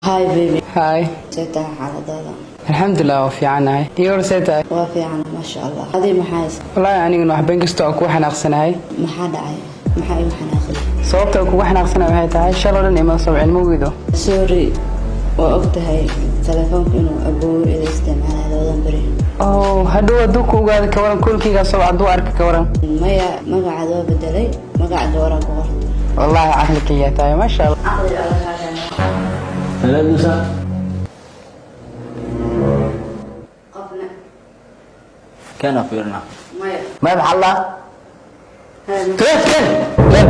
Hi baby. Hi. See tahay xaaladaada? Alxamdulilah, waa fiicanahay. Iyo hor see tahay? Waa fiican, maasha Allah. Adii maxaa haysa? Wallaahi anigana waxba, inkastoo aan kugu xanaaqsanahay. Maxaa dhacay? Maxaa igu xanaaqday? Sababta aan kugu xanaaqsanahay waxay tahay shaloo dhan ima soo wicin, mogido. Sorry, waa og tahay telefoonka inuu aboowe ila isticmaalay labadan beri. Oh, hadhow hadduu ku ogaado ka waran? Call-keygaa soo hadduu arka ka waran? Maya, magacaad waa bedelay, magaca gabaraa ku qorta. Wallaahi caqli kaliya tahay, maasha Allah. Caqliga alla kaagaa. Hello. Qofna. Keena fiirna. Maya. Maya, maxaa la? Hay. Ken, ken ken.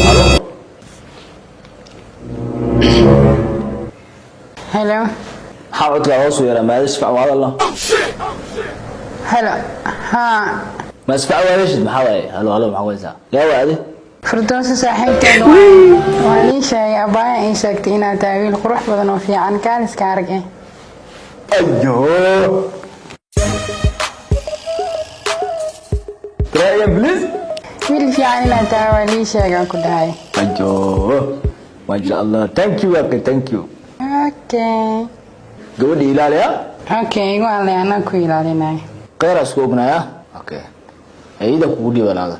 Halo. Hello. Maxaa codkaa hoos u yaraa? Maada isfac waa hadalno. Hello, haa. Ma isfac waa heshid? Maxaa waaye? Halo, halo, maxaa waysaa? Yaa waade? Firdowsa saaxiibteed waa lii sheegay, abbaaya ay sheegtay inaad tahay wiil qurux badan oo fiican, kaaliska arag eh. Ayo, try again, please. Wiil fiican inaad tahay waa lii sheegaan ku dhahay. Ayo, masha Allah, thank you okay, thank you. Okay. Gabadha ilaaliya. Okay, igu hadlay, anaa ku ilaalinaya. Khayr isku ognaya. Okay, ayida kugu dhiiba laada.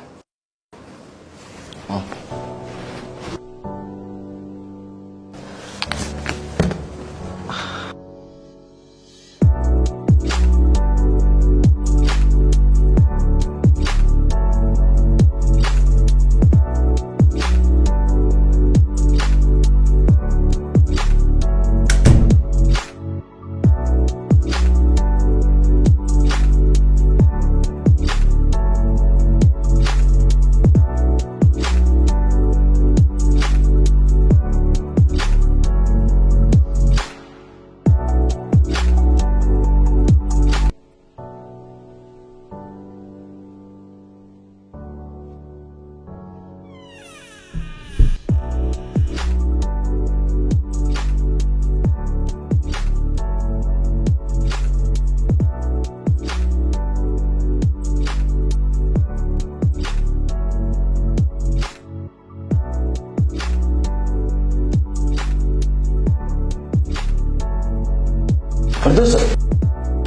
Firdaus,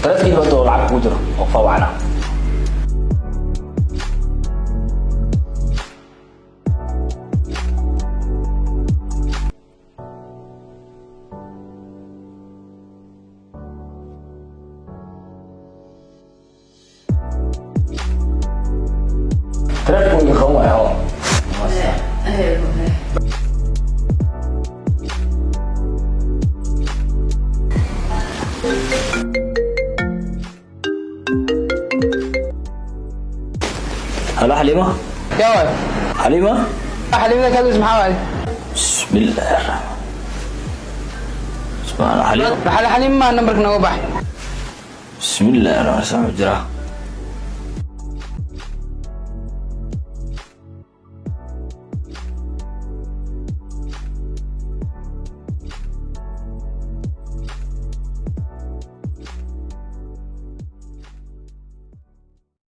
taleefkii horta oo lacag kugu jiro oo faawacna. Taleefku iga qaban waayo hoo. Halo, Xaliimo. Yaa waay? Xaliimo. Xaliimada kaadus, maxaa waay? Bismillaah raxmaan subxaan Xaliimo. Maxaa xaliim maa? Nambarka nooga bax. Bismillaah raxmaan raxiim, jira.